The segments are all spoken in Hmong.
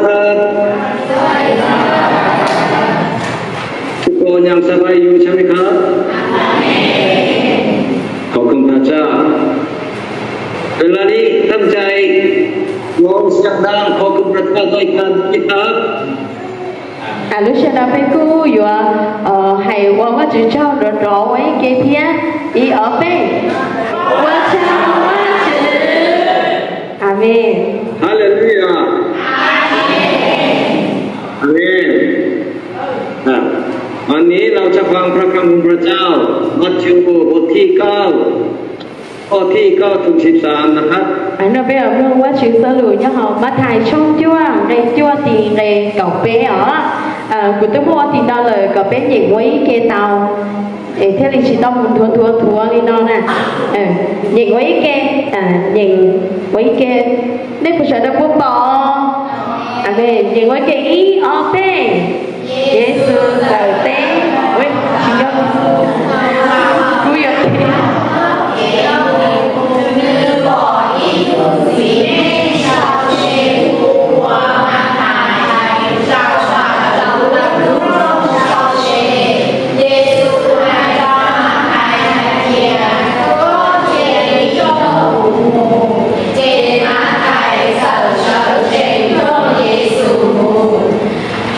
ครับ ทุกคนยังสบายอยู่ใช่ไหมครับ ขอบคุณพระเจ้า เวลานี้ตั้งใจร้องเสียงดังขอบคุณพระเจ้าด้วยกันนะครับ Lub sij hawm no peb kuj yuav hais ua Vajtswv tsaug nrov nrov ua ib ke thiab. Ib ob peb. Ua tsaug Vajtswv. Amees. Haleluya. Amees. วันนี้เราจะฟังพระคำของพระเจ้า มัทธิวบทที่เก้า ข้อที่เก้าถึงสิบสาม นะครับ Hnub no peb yuav mloog Vajtswv txoj lus nyob hauv Mathais tshooj cuaj nqe cuaj tis nqe kaum peb os. Kuv twb muaj ua tim no lawm kom peb nyeem ua ib ke tau, es thiaj li tsis tau mus nthuav nthuav nthuav li no na. Nyeem ua ib ke, nyeem ua ib ke. Nej puas sawv daws puas pom? Nyeem ua ib ke, ib ob peb. Yexus txawm teb, tsis yog, kuv yuav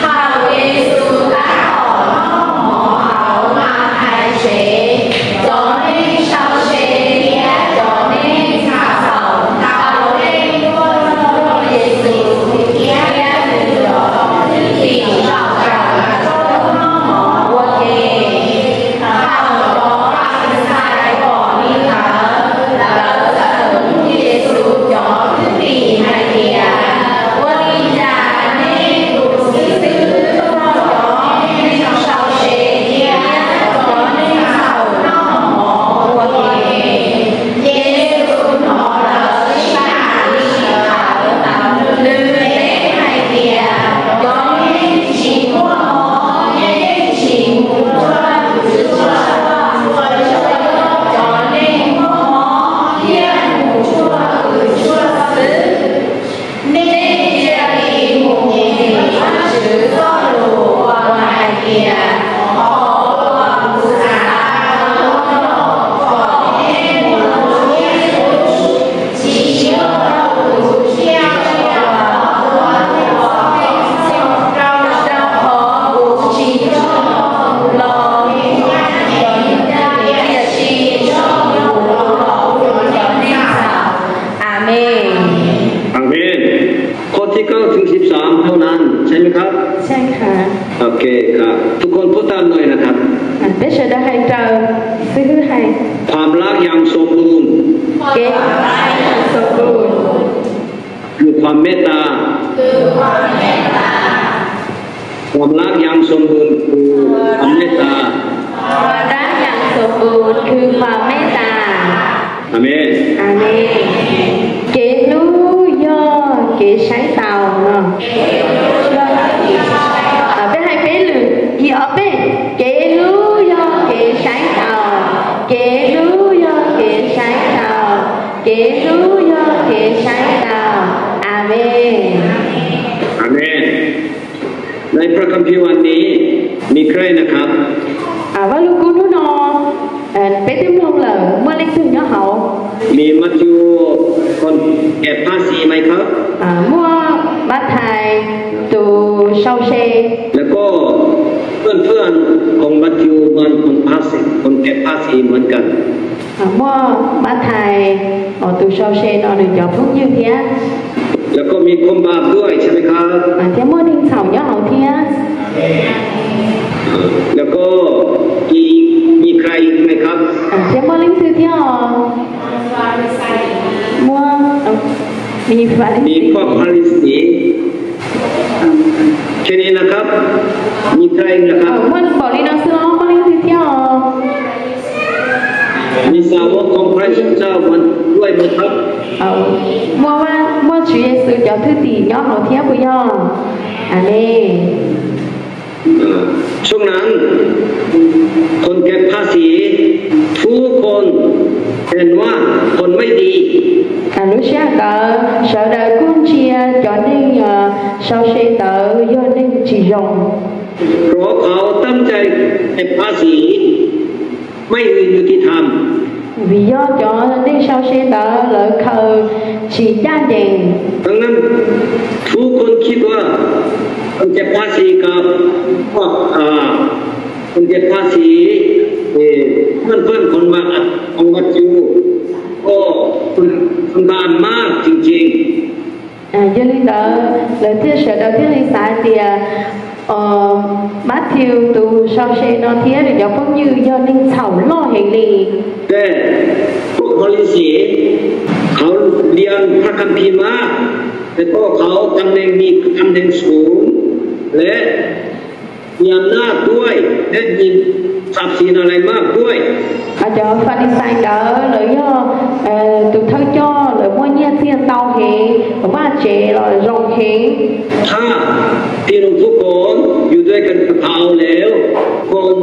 Thaum Yexus tab tom noj mov hauv Mathais tsev, cov neeg sau se thiab cov neeg txhaum tau leej tuaj nrog Yexus thiab nws cov thwj tim zaum kawm noj mov ua ke. Thaum cov Fas Lis Xais pom li ntawd, lawv txawm nug Yexus cov thwj tim hais tias, Ua li cas nej tus xib hwb nrog cov neeg sau se thiab cov neeg txhaum noj mov ua ke? Yexus hnov lawv sib tham li ntawd, nws teb hais tias, Cov neeg tsis muaj mob yeej tsis mus cuag kws tshuaj, tsuas yog cov neeg muaj mob thiaj mus cuag kws tshuaj xwb. Nej cia li mus mim Vajtswv txoj lus uas hais tias, Qhov uas kuv xav tau los kom nej mus ua siab hlub, tsis yog rau kuv thiaj ua, rau qhov kuv tsis yog los hu cov neeg ncaj, tiam sis yog los hu cov neeg txhaum. Amees. Amees.ข้อที่เก้าถึงสิบสาม เท่านั้น ใช่ไหมครับ ใช่ค่ะ โอเคครับ ทุกคนพูดตามหน่อยนะครับ Peb sawv daws hais raws xib hwb hais. ความรักอย่างสมบูรณ์ Kev hlub sawv daws, คือความเมตตา ความรักอย่างสมบูรณ์คือความเมตตา Kev hlub yog kev saib taus no. Peb hais peb lwm, ib ob peb. Kev hlub yog kev saib taus, kev hlub yog kev saib taus, kev hlub yog kev saib taus. Amees. Amees. ในพระคัมภีร์วันนี้มีใครนะครับ Vaj lug kub hnub no peb twb mloog lawm, muaj leej twg nyob hauv? มีมัทธิวคนเก็บภาษีไหมครับ Muaj Mathais tus sau se. แล้วก็เพื่อนๆของมัทธิวมันคนภาษี คนเก็บภาษีเหมือนกัน Muaj Mathais tus sau se no nws cov phooj ywg thiab. แล้วก็มีคนบาปด้วยใช่ไหมครับ Thiab muaj neeg txhaum nyob hauv thiab. แล้วก็มีใครอีกไหมครับ Thiab muaj leej twg thiab os? Muaj, มีพวกฟาริสี แค่นี้นะครับ มีใครอีกนะครับ Muaj npaum li no xwb los muaj leej twg thiab os? มีสาวกของพระเยซูเจ้ามาด้วยไหมครับ Muaj, muaj Tswv Yexus cov thwj tim nyob hauv thiab puas yog? Amees. นั้น คนเก็บภาษี ทุกคนเห็นว่าคนไม่ดี Lub sij hawm ntawd sawv daws kuj ntsia cov neeg sau se ntawd yog neeg tsis zoo. เพราะเขาตั้งใจเก็บภาษี ไม่ยุติธรรม Vim yog cov neeg sau se ntawd lawv khaws tsis ncaj ncees. ดังนั้น ทุกคนคิดว่า คนเก็บภาษีกับ พวก อ่า คนเก็บภาษี เอ่อ เพื่อนๆ ของมา ของมัทธิว ก็ ทำงานมากจริงๆ Yog li ntawd lawv thiaj, sawv daws thiaj li xav tias Matthew tus sau se no thiab nws cov phooj ywg yog neeg txhaum loj heev li. แต่ พวกฟาริสี เขาเรียนพระคัมภีร์มาก แล้วก็เขาตำแหน่ง มีตำแหน่งสูง และ มีอำนาจด้วย และมีทรัพย์สินอะไรมากด้วย Cov Falixais ntawd lawv yog tus thawj coj, lawv muaj nyiaj txiag ntau heev, lawv vaj tsev los zoo heev. ถ้าพี่น้องทุกคนอยู่ด้วยกันกับเขาแล้ว คน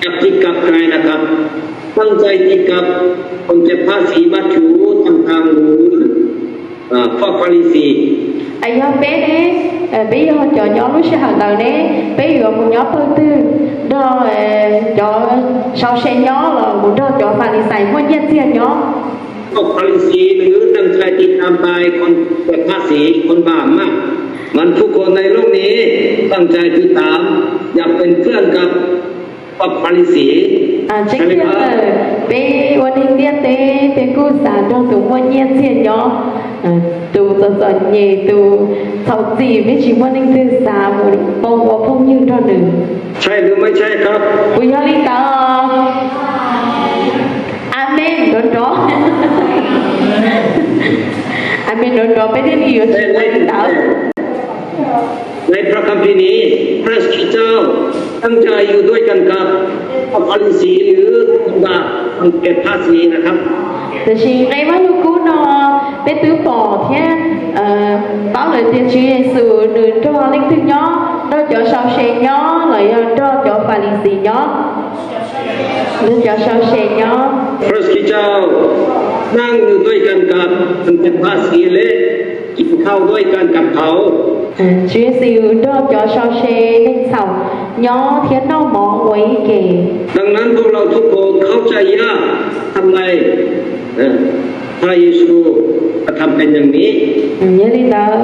จะติดกับใครนะครับ ตั้งใจติดกับคนเก็บภาษีมัทธิวต่างๆ หรือ พวกฟาริสี Yog peb ne, peb yog cov nyob lub sij hawm ntawd ne, peb yuav mus nyob pawg twg, nrog cov sau se nyob los mus nrog cov Falixais muaj nyiaj txiag nyob? พวกฟาริสี หรือตั้งใจติดตามไป คนเก็บภาษี คนบาปมาก มันทุกคนในโลกนี้ตั้งใจติดตาม อยากเป็นเพื่อนกับพวกฟาริสี Tseeb tiag, peb ua neeg ntiaj teb peb kuj xav nrog tus muaj nyiaj txiag nyob, tus txom txom nyem, tus txhaum txim, peb tsis muaj leej twg xav mus poob ua phooj ywg nrog nws. ใช่หรือไม่ใช่ครับ Puas yog li ntawd? Amees nrov nrov. Amees nrov nrov peb thiaj li yuav tsis ua li ntawd. ในพระคัมภีร์นี้ พระคริสต์เจ้าตั้งใจอยู่ด้วยกันกับพวกฟาริสี หรือคนบาป คนเก็บภาษีนะครับ Tiam sis nqe Vajluskub no peb twb pom thiab paub lawm tias Tswv Yexus nws nrog leej twg nyob, nrog cov sau se nyob los yog nrog cov Falixis nyob? Nrog cov sau se nyob. พระคริสต์เจ้านั่งอยู่ด้วยกันกับคนเก็บภาษี และกินข้าวด้วยกันกับเขา Tswv Yexus nrog cov sau se neeg txhaum nyob thiab noj mov ua ib ke. ดังนั้นพวกเราทุกคนเข้าใจยาก ทำไม พระเยซูกระทำเป็นอย่างนี้ Yog li ntawd,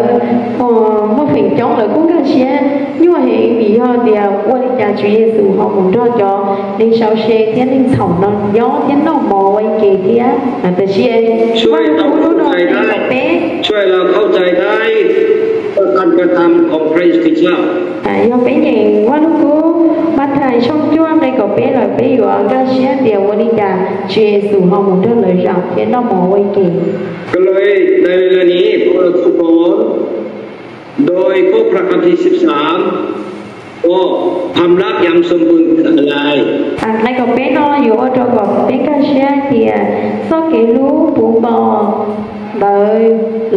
muaj feem coob lawv kuj nkag siab nyuaj heev vim yog tias ua li cas Tswv Yexus ho mus nrog cov neeg sau se thiab neeg txhaum no nyob thiab noj mov ua ib ke thiab. Tiam sis Vajluskub lub no hais kom peb ช่วยเราเข้าใจได้ว่าการกระทำของพระเยซูคริสต์ Yog peb nyeem Vajluskub Mathais tshooj cuaj nqe kaum peb lawm peb yuav nkag siab tias ua li cas Tswv Yexus ho mus nrog lawv zaum thiab noj mov ua ib ke. ก็เลยในเวลานี้พวกเราทุกคน โดยข้อพระคัมภีร์สิบสาม ก็ความรักยังสมบูรณ์คืออะไร Nqe kaum peb no yuav ua rau kom peb nkag siab tias txoj kev hlub puv npo ntawd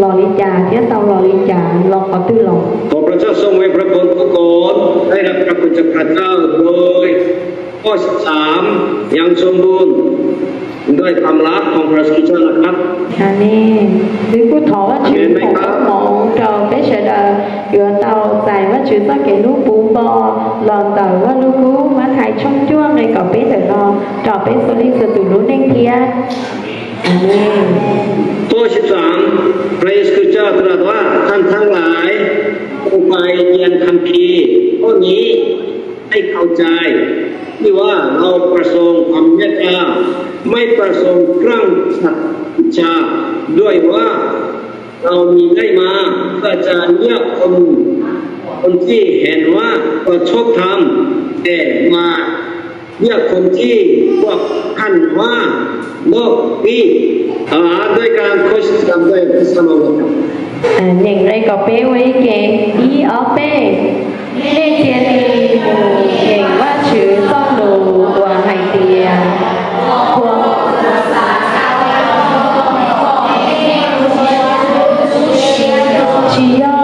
los li cas thiab tau los li cas, los qhov twg los. ขอพระเจ้าทรงอวยพรทุกคนได้รับพระคุณจากพระเจ้าโดยข้อสิบสามยังสมบูรณ์ด้วยความรักของพระคริสต์เจ้านะครับ Amees. Wb kuj thov Vajtswv foom koob hmoov rau peb sawv daws yuav tau txais Vajtswv txoj kev hlub puv npo los ntawm Vajluskub Mathais tshooj cuaj nqe kaum peb ntawm no rau peb txhua leej txhua tus lub neej thiab. Amees. ข้อสิบสาม พระเยซูคริสต์เจ้าตรัสว่า ท่านทั้งหลายจงไปเรียนคัมภีร์ข้อนี้ให้เข้าใจ ที่ว่าเราประสงค์ความเมตตา ไม่ประสงค์ครั้งสัตว์อิจฉา ด้วยว่าเรามีได้มาเพื่อจะเรียกคน คนที่เห็นว่าประชดธรรม แต่มาเรียกคนที่พวกท่านว่านอกรีด อ่า ด้วยการโฆษณาด้วยพระสมอง Nyeem nqe kaum peb ua ib ke, ib ob peb. Nej cia li mus nyeem Vajtswv txoj lus uas hais tias, tsis yog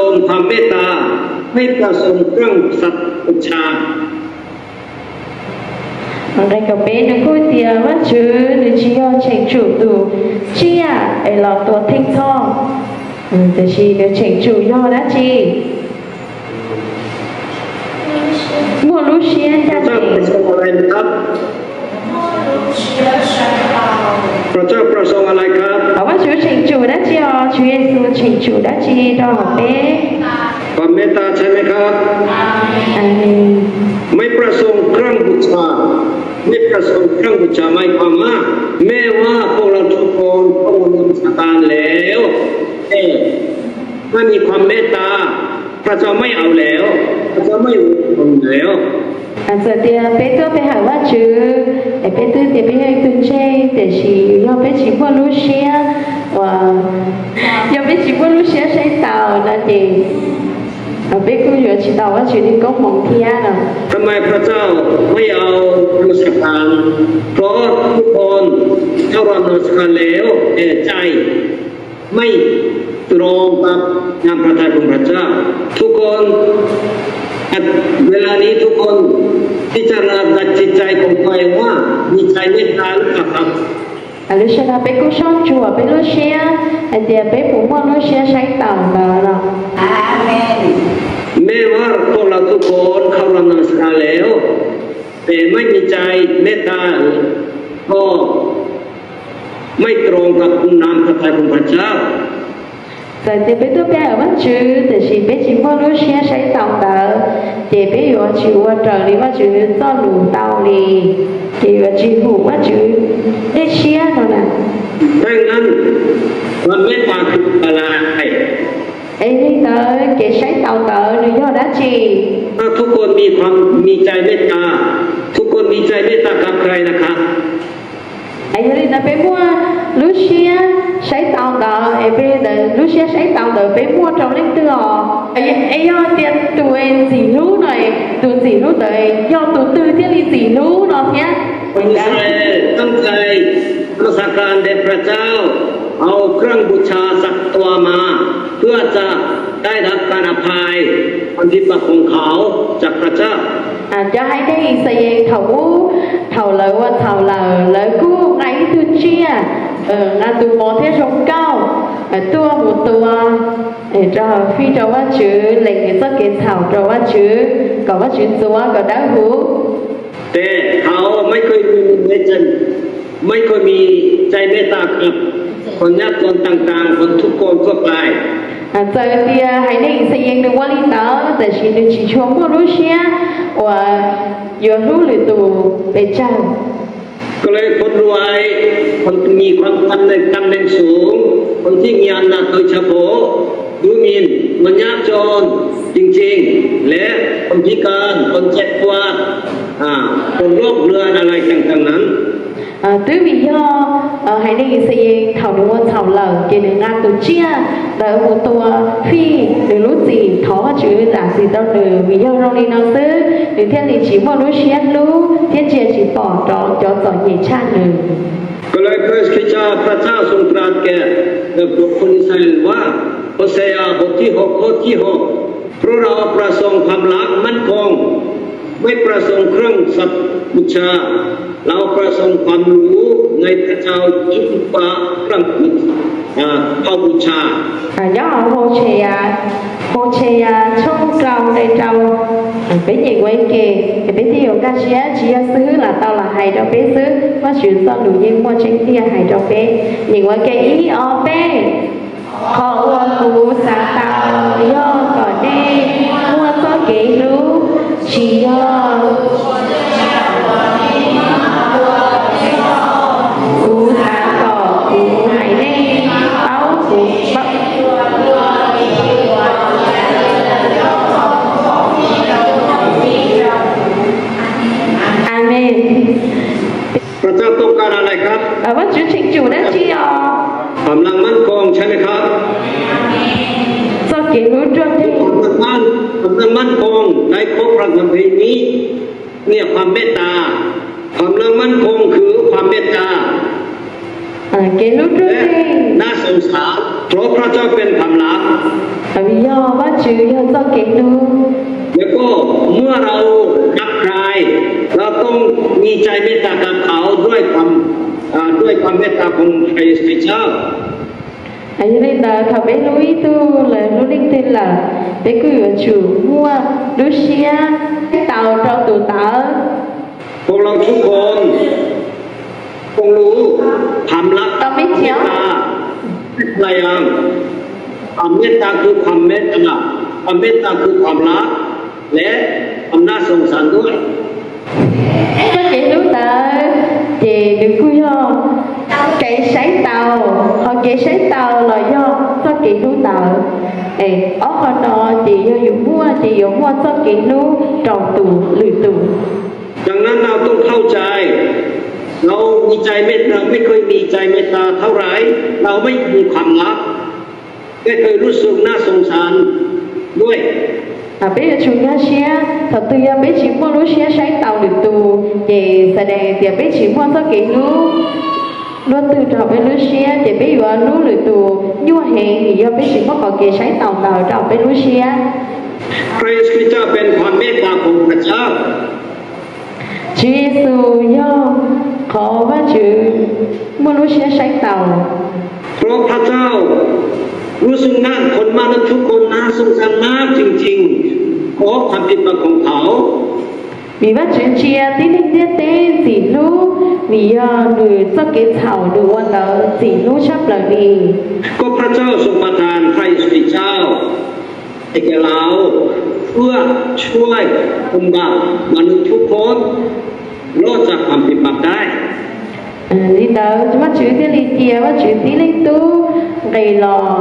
ทรงความเมตตา ไม่ประสงค์เครื่องบูชา Nqe kaum peb nws kuj tias Vajtswv nws tsis yog cheem tsum tus tsiaj es los tua theej txhoj, tiam sis nws cheem tsum yog dab tsi? Muaj lub siab ncaj ncees. Vajtswv cheem tsum dab tsi os? Tswv Yexus cheem tsum dab tsi rau hauv peb? ความเมตตาใช่ไหมครับ ไม่ประสงค์เครื่องบูชา ไม่ประสงค์เครื่องบูชา หมายความว่า แม้ว่าพวกเราทุกคนต้องนมัสการแล้ว แต่ถ้ามีความเมตตา พระเจ้าไม่เอาแล้ว พระเจ้าไม่เอาแล้ว Txawm tias peb tuaj pe hawm Vajtswv, es peb twb tias peb yog ib tug ntseeg, tiam sis yog peb tsis muaj lub siab uas, yog peb tsis muaj lub siab saib taus no ces peb kuj yuav tsis tau Vajtswv tej koob hmoov thiab no. ทำไมพระเจ้าไม่เอานมัสการ เพราะทุกคนเข้าร่วมนมัสการแล้ว แต่ใจไม่ตรงกับน้ำพระทัยของพระเจ้า ทุกคน เวลานี้ทุกคนพิจารณาจิตใจของตัวเองว่ามีใจเมตตาหรือเปล่าครับ Lub sij hawm no peb kuj soj ntsuam peb lub siab hais tias peb puas muaj lub siab saib taus ntawd los? แม้ว่าพวกเราทุกคนเข้าร่วมนมัสการแล้ว แต่ไม่มีใจเมตตา ก็ไม่ตรงกับน้ำพระทัยของพระเจ้า Txawm tias peb tuaj pe hawm Vajtswv tiam sis peb tsis muaj lub siab saib taus ntawd, ces peb yuav tsis ua raws li Vajtswv txoj lus tau li, ces yuav tsis hum Vajtswv dej siab no na. ดังนั้น ความเมตตาคืออะไร Es li ntawd kev saib taus ntawd nws yog dab tsi? ถ้าทุกคนมีความ มีใจเมตตา ทุกคนมีใจเมตตากับใครนะครับ Es yog li ntawd peb muaj lub siab saib taus ntawd, es peb ntawd lub siab saib taus ntawd peb muaj rau leej twg os? Es yog tias tus ntxim hlub no, tus ntxim hlub ntawd yog tus twg thiaj li ntxim hlub no thiab? คนอิสราเอลตั้งใจนมัสการแด่พระเจ้า เอาเครื่องบูชาสักตัวมา เพื่อจะได้รับการอภัยความผิดบาปของเขาจากพระเจ้า Cov haiv neeg Ixayees thaum ub, thaum lawv ua txhaum lawm, lawv kuj nqa ib tug tsiaj, nqa tus mov thiab zoo nkauj tuaj mus tua, rau fij rau Vajtswv, lees nws txoj kev txhaum rau Vajtswv, kom Vajtswv ntxuav kom dawb huv. แต่เขาไม่เคยมีในใจ ไม่เคยมีใจเมตตากับคนยากจนต่างๆ คนทุกข์คนทั่วไป Txawm tias haiv neeg Ixayees nws ua li ntawd, tiam sis nws tsis tshua muaj lub siab uas yuav hlub lwm tus pes tsawg. ก็เลยคนรวย คนมีความตำแหน่ง ตำแหน่งสูง คนที่มีอำนาจโดยเฉพาะ ดูหมิ่นคนยากจนจริงๆ และคนพิการ คนเจ็บปวด คนโรคเรื้อน อะไรต่างๆ นั้น Twb vim yog haiv neeg Ixayees thaum nws ua txhaum lawm ces nws nqa tus tsiaj ntawd mus tua fij nws lub txim thov Vajtswv zam txim rau nws. Vim yog zoo li no xwb nws thiaj li tsis muaj lub siab hlub thiab ntsia tsis pom rau cov txom nyem tshaj nws. ก็เลยพระเจ้าทรงตรัสแก่บุคคลอิสราเอลว่า โฮเซอาบทที่หกข้อที่หก เพราะเราประสงค์ความรักมั่นคง ไม่ประสงค์เครื่องสักการะบูชา เราประสงค์ความรู้ในพระเจ้ายิ่งกว่าเครื่องบูชา Nyob hauv Hosea, Hosea tshooj rau nqe rau, peb nyeem ua ib ke, peb thiaj yuav nkag siab. Tsis yog xib hwb lam tau lam hais rau peb xwb, Vajtswv txoj lus yeej muaj tseeb tiag hais rau peb. Nyeem ua ke, ib ob peb. Qhov uas kuv xav tau yog kom nej muaj txoj kev hlub, tsis yog kuv xav kom kuv haiv neeg paub kuv. Amees. พระเจ้าต้องการอะไรครับ Vajtswv cheem tsum dab tsi os? ความรักมั่นคงใช่ไหมครับ Txoj kev hlub ruaj nreeg. ความรักมั่น ความรักมั่นคงในพระคัมภีร์นี้ เนี่ยความเมตตา ความรักมั่นคงคือความเมตตา Kev hlub ruaj nreeg. น่าสงสาร เพราะพระเจ้าเป็นความรัก Vim yog Vajtswv yog txoj kev hlub. แล้วก็เมื่อเรารักใคร เราต้องมีใจเมตตากับเขาด้วยความ ด้วยความเมตตาของพระเยซูคริสต์เจ้า Yog li ntawd thaum peb hlub ib tug los hlub leej twg lawm, peb kuj yuav tsum muaj lub siab saib taus rau tus ntawd. พวกเราทุกคนต้องรู้ความรัก Tau mej thiab. เมตตา คือความเมตตา ความเมตตาคือความเมตตา ความเมตตาคือความรัก และความน่าสงสารด้วย Txoj kev hlub ntawd ces nws kuj yog kev saib taus, ho kev saib taus los yog txoj kev hlub ntawd. Es ob qho no ces yog yus muaj ces yuav muaj txoj kev hlub rau tus lwm tus. ดังนั้นเราต้องเข้าใจ เรามีใจเมตตา ไม่เคยมีใจเมตตาเท่าไหร่ เราไม่มีความรัก ไม่เคยรู้สึกน่าสงสารด้วย Peb yuav tsum nkag siab, thaum twg yog peb tsis muaj lub siab saib taus lwm tus ces xav dees tias peb tsis muaj txoj kev hlub. Luaj twg rau hauv peb lub siab ces peb yuav hlub lwm tus nyuaj heev vim yog peb tsis muaj qhov kev saib taus ntawd rau hauv peb lub siab. พระเยซูคริสต์เจ้าเป็นความเมตตาของพระเจ้า Tswv Yexus yog qhov Vajtswv muaj lub siab saib taus. เพราะพระเจ้ารู้สึกน่า คนมนุษย์ทุกคนน่าสงสารมากจริงๆ เพราะความผิดบาปของเขา Vim Vajtswv ntsia tib neeg ntiaj teb ntxim hlub vim yog nws txoj kev txhaum nws ua ntawd ntxim hlub tshaj plaws li. ก็พระเจ้าทรงประทานพระเยซูคริสต์เจ้า ให้แก่เราเพื่อช่วยคนบาปมนุษย์ทุกคนรอดจากความผิดบาปได้ Li ntawd Vajtswv thiaj li cia Vajtswv tib leeg tub nqis los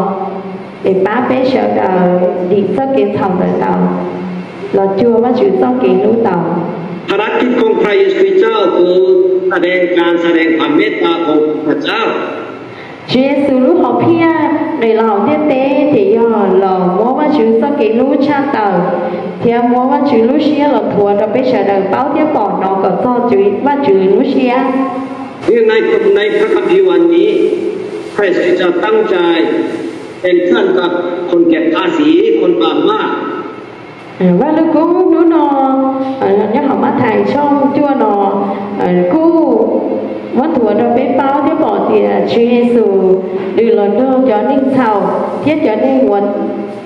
es pab peb sawv daws dim txoj kev txhaum ntawd tau, los cuag Vajtswv txoj kev hlub tau. ภารกิจของพระเยซูคริสต์เจ้าคือแสดงการแสดงความเมตตาของพระเจ้า Tswv Yexus lub hom phiaj nqis los hauv ntiaj teb ces yog los muab Vajtswv txoj kev hlub tshaj tawm thiab muab Vajtswv lub siab los thuav rau peb sawv daws paub thiab pom hnov kom txog Vajtswv lub siab. ในในพระคัมภีร์วันนี้พระเยซูคริสต์เจ้าตั้งใจเป็นเพื่อนกับคนเก็บภาษีคนบาปมาก Vaj Lug Kub hnub no nyob hauv Mathais tshooj cuaj no kuj muab thuav rau peb paub thiab pom tias Tswv Yexus nws los nrog cov neeg txhaum thiab cov neeg uas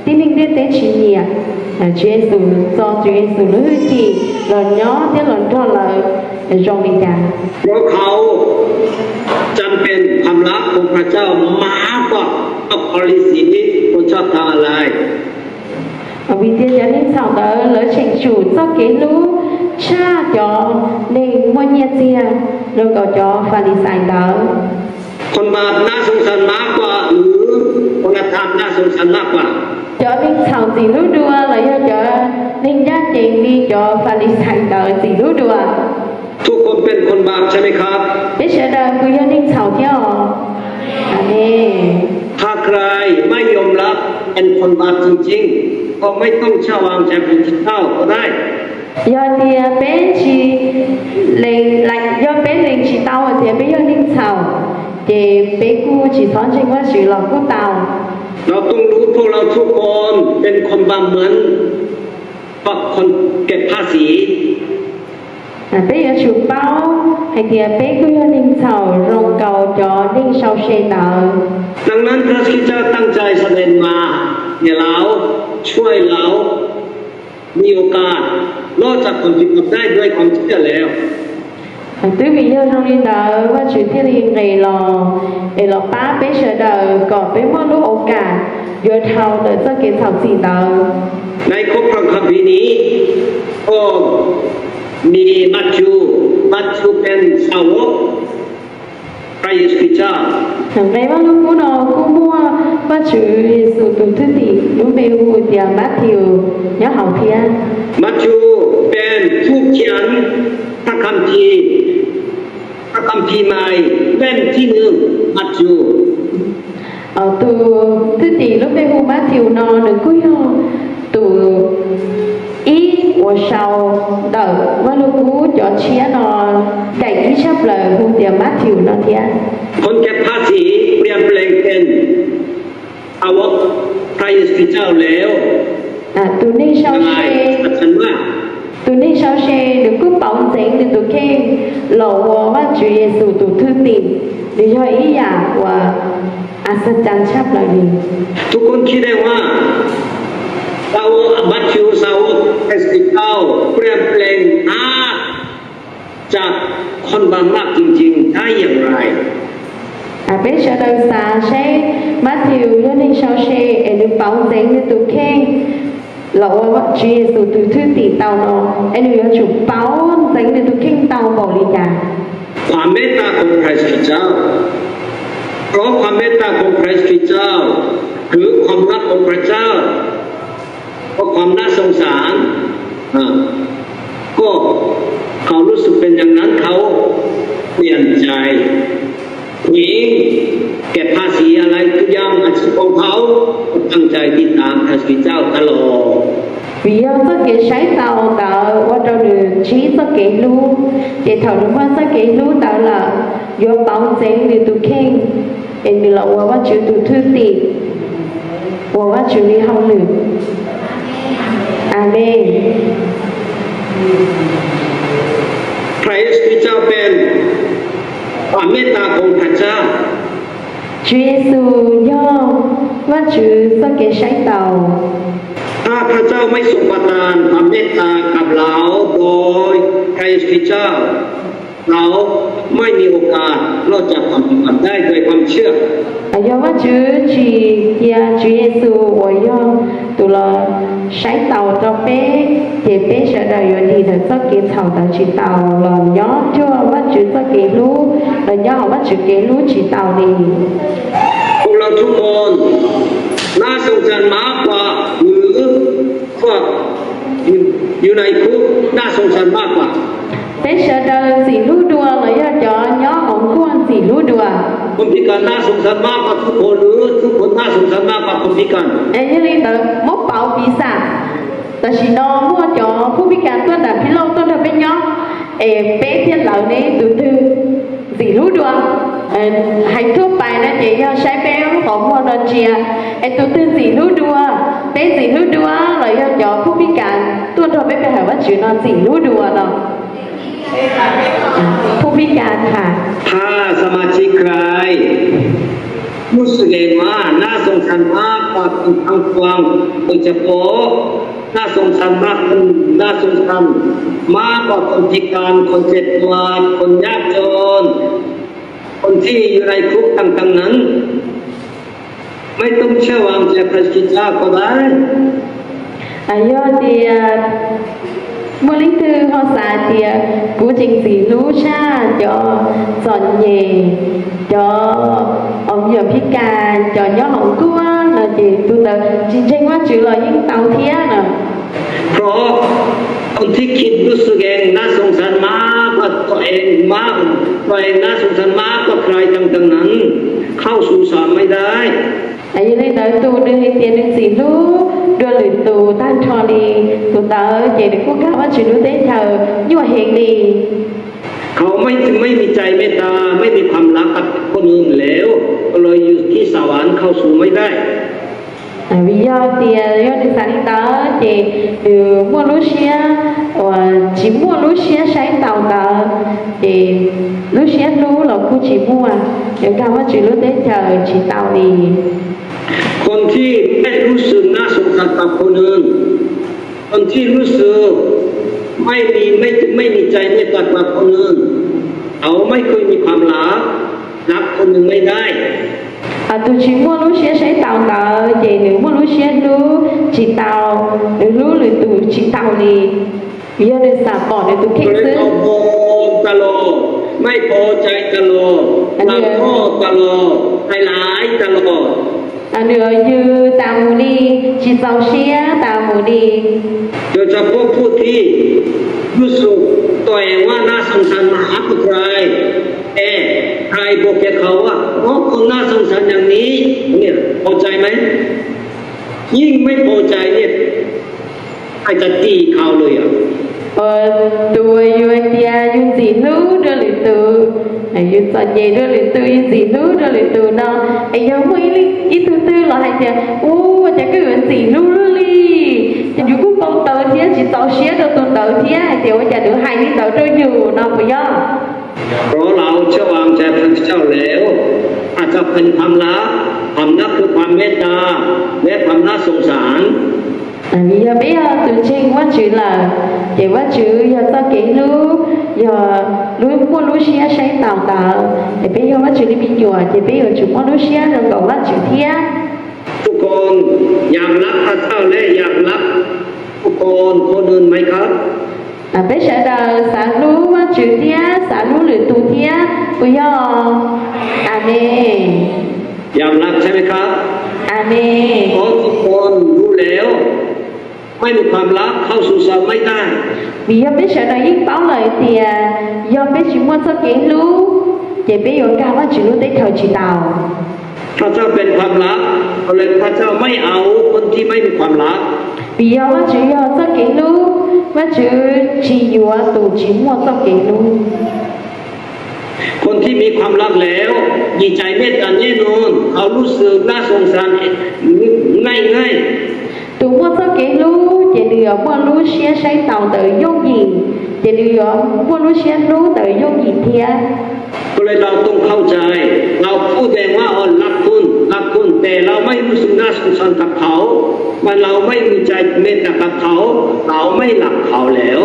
tib neeg ntiaj teb tsis nyiam. Tswv Yexus txo Tswv Yexus lub hwj chim los nyob thiab los nrog lawv zoo li cas? เพราะเขาจำเป็นความรักของพระเจ้ามากกว่าพวกฟาริสีคนชอบทำอะไร Vim tias cov neeg txhaum ntawd lawv cheem tsum txoj kev hlub tshaj cov neeg muaj nyiaj txiag zoo nkaus cov Falixais ntawd. คนบาปน่าสงสารมากกว่า หรือคนอธรรมน่าสงสารมากกว่า Cov neeg txhaum ntxim hlub dua los yog cov neeg ncaj ncees li cov Falixais ntawd ntxim hlub dua? ทุกคนเป็นคนบาปใช่ไหมครับ Peb sawv daws kuj yog neeg txhaum thiab os. Amees. ถ้าใครไม่ยอมรับเป็นคนบาปจริงๆ ก็ไม่ต้องเชื่อวางใจเป็นคริสเจ้าก็ได้ Yog tias peb tsis, yog peb lees tsis tau hais tias peb yog neeg txhaum, ces peb kuj tsis txhob ntseeg Vajtswv los kuj tau. เราต้องรู้พวกเราทุกคนเป็นคนบาปเหมือนกับคนเก็บภาษี Peb yuav tsum paub hais tias peb kuj yog neeg txhaum zoo nkaus cov neeg sau se ntawd. ดังนั้นพระคริสต์เจ้าตั้งใจเสด็จมาให้เราช่วยเรามีโอกาสรอดจากความผิดบาปได้ด้วยความเชื่อแล้ว Twb vim yog zoo li ntawd Vajtswv thiaj li nqis los es los pab peb sawv daws kom peb muaj lub au kam yuav dhau ntawm txoj kev txhaum txim ntawd. ในพระคัมภีร์นี้ก็มีมัทธิว มัทธิวเป็นสาวกพระเยซูคริสต์เจ้า Nqe Vaj Lug Kub no kuj muaj Vajtswv Yexus tus thwj tim lub npe hu tias Matthew nyob hauv thiab. มัทธิวเป็นผู้เขียนพระคัมภีร์ พระคัมภีร์ใหม่เล่มที่หนึ่ง มัทธิว Tus thwj tim lub npe hu Matthew no nws kuj yog tus ib uas sau ntawm Vaj Lug Kub cov tshiab no daim ib tshaj plaws hu tias Matthew no thiab. คนเก็บภาษีเปลี่ยนแปลงเป็นสาวกพระเยซูคริสต์ Khetos, tus neeg sau se, tus neeg sau se nws kuj pauv ntxeev nws tus kheej los ua Vajtswv Yexus tus thwj tim. Nws yog ib yam uas a xas cas tshaj plaws li. Tus koob khib dej ua, xa ua Matthew, xa ua Khetos, plam plees hab cas khon npam maj cees cees hab yam rais. Peb sawv daws xav saib Matthew yog neeg sau se es nws pauv ntxeev nws tus kheej los ua Tswv Yexus tus thwj tim tau no, es nws yuav tsum pauv ntxeev nws tus kheej tau npaum li cas? ความเมตตาของพระคริสต์เจ้า เพราะความเมตตาของพระคริสต์เจ้า หรือความรักของพระเจ้า เพราะความน่าสงสาร อ่า ก็เขารู้สึกเป็นอย่างนั้น เขาเปลี่ยนใจ หนีเก็บภาษีอะไรทุกอย่างอาชีพของเขา ตั้งใจติดตามพระคริสต์เจ้าตลอด Vim yog txoj kev saib taus ntawd ua rau nws ntsib txoj kev hlub, ces thaum nws muaj txoj kev hlub ntawd lawm, yuav pauv ntxeev nws tus kheej, es nws los ua Vajtswv tus thwj tim, ua Vajtswv li hauj lwm. Amees. พระคริสต์เจ้าเป็นความเมตตาของพระเจ้า Tswv Yexus yog Vajtswv txoj kev saib taus. ถ้าพระเจ้าไม่ทรงประทานความเมตตากับเราโดยพระเยซูคริสต์เจ้า เราไม่มีโอกาสรอดจากความผิดบาปได้โดยความเชื่อ Yog Vajtswv tsis cia Tswv Yexus uas yog tus los saib taus rau peb, ces peb sawv daws yuav dim ntawm txoj kev txhaum ntawd tsis tau, los nyob cuag Vajtswv txoj kev hlub, los nyob hauv Vajtswv kev hlub tsis tau li. พวกเราทุกคนน่าสงสารมากกว่าคนทั้งปวง อยู่ในคุกน่าสงสารมากกว่า Peb sawv daws ntxim hlub dua los yog cov nyob hauv nkuaj ntxim hlub dua คนพิการน่าสงสารมากกว่าทุกคน หรือทุกคนน่าสงสารมากกว่าคนพิการ Es yog li ntawd muab pauv piv xam, tam sim no muaj cov phub pib kas tuaj nram phib loj tuaj nrog peb nyob, es peb thiab lawv ne tus twg ntxim hlub dua? Hais thuaj pais no ces yog saib peb lub qhov muag no ntsia, es tus twg ntxim hlub dua? Peb ntxim hlub dua los yog cov phub pib kas tuaj nrog peb pe hawm Vajtswv no ntxim hlub dua no? Phub pib kas tham. ถ้าสมาชิกใครรู้สึกเองว่าน่าสงสารมากกว่าคนทั้งปวง โดยเฉพาะน่าสงสารมาก น่าสงสารมากกว่าคนพิการ คนเจ็บปวด คนยากจน คนที่อยู่ในคุกต่างๆนั้น ไม่ต้องเชื่อวางใจพระคริสต์เจ้าก็ได้ Yog tias muaj leej twg ho xav tias kuv tseem ntxim hlub tshaj cov txom nyem, cov os yog phib kas, cov nyob hauv nkuaj no ces tus ntawd tsis ntseeg Vajtswv los yeej tau thiab no. เพราะคนที่คิดรู้สึกเองน่าสงสารมากกว่าตัวเองมาก ตัวเองน่าสงสารมากกว่าใครต่างๆนั้น เข้าสู่สวรรค์ไม่ได้ Yog li ntawd tus nws hais tias nws ntxim hlub dua lwm tus tag nrho li, tus ntawd ces nws kuj nkag Vajtswv lub teb chaws nyuaj heev li. เขาไม่ไม่มีใจเมตตา ไม่มีความรักกับคนอื่นแล้ว ก็เลยอยู่ที่สวรรค์เข้าสู่ไม่ได้ Vim yog tias yog nws xav li ntawd ces nws muaj lub siab uas tsis muaj lub siab saib taus ntawd, ces lub siab hlub los kuj tsis muaj, yuav nkag Vajtswv lub teb chaws tsis tau li. คนที่ไม่รู้สึกน่าสงสารกับคนอื่น คนที่รู้สึกไม่มีไม่ไม่มีใจเมตตากับคนอื่น เขาไม่เคยมีความรัก รักคนหนึ่งไม่ได้ Tus tsis muaj lub siab saib taus ntawd ces nws muaj lub siab hlub tsis tau, nws hlub lwm tus tsis tau li. Yog nws xam pom nws tus kheej xwb. ตลอด ไม่พอใจตลอด ตลอด ใจร้ายตลอด Nws yws tas mus li, tsis txaus siab tas mus li. โดยเฉพาะผู้ที่รู้สึกตัวเองว่าน่าสงสารมากกว่าใคร แต่ใครบอกแก่เขาว่า อ๋อ คนน่าสงสารอย่างนี้ เนี่ย พอใจไหม ยิ่งไม่พอใจเนี่ย อาจจะตีเขาเลยอ่ะ Tus uas yus hais tias yus ntxim hlub dua lwm tus, yus txom nyem dua lwm tus, yus ntxim hlub dua lwm tus no, Es yog muaj ib tug twg los hais tias, ua cas koj yuav ntxim hlub luaj li, ces yus kuj npau taws thiab tsis txaus siab rau tus ntawd thiab hais tias ua cas nws hais li ntawd rau yus no puas yog? เพราะเราเชื่อวางใจพระเจ้าแล้ว อาจจะเป็นความรัก ความรักคือความเมตตา และความน่าสงสาร Vim yog peb yog tus ntseeg Vajtswv lawm, ces Vajtswv yog txoj kev hlub, yog lub muaj lub siab saib taus ntawd, ces peb yog Vajtswv li me nyuam ces peb yuav tsum muaj lub siab zoo nkaus Vajtswv thiab. ทุกคนอยากรักพระเจ้าและอยากรักทุกคนคนอื่นไหมครับ Peb sawv daws xav hlub Vajtswv thiab xav hlub lwm tus thiab puas yog? Amees. อยากรักใช่ไหมครับ Amees. เพราะทุกคนรู้แล้ว ไม่มีความรักเข้าสู่สวรรค์ไม่ได้ Vim yog peb sawv daws yeej paub lawm tias yog peb tsis muaj txoj kev hlub, ces peb yuav nkag Vajtswv lub teb chaws tsis tau. พระเจ้าเป็นความรัก ก็เลยพระเจ้าไม่เอาคนที่ไม่มีความรัก Vim yog Vajtswv yog txoj kev hlub, Vajtswv tsis yuav tus tsis muaj txoj kev hlub. คนที่มีความรักแล้วมีใจเมตตาแน่นอน เขารู้สึกน่าสงสารง่ายๆ Tus muaj txoj kev hlub ces nws yuav muaj lub siab saib taus ntawd yooj yim, ces nws yuav muaj lub siab hlub ntawd yooj yim thiab. ก็เลยเราต้องเข้าใจ เราพูดเองว่า เออ รักคุณ รักคุณ แต่เราไม่รู้สึกน่าสงสารกับเขา มันเราไม่มีใจเมตตากับเขา เราไม่รักเขาแล้ว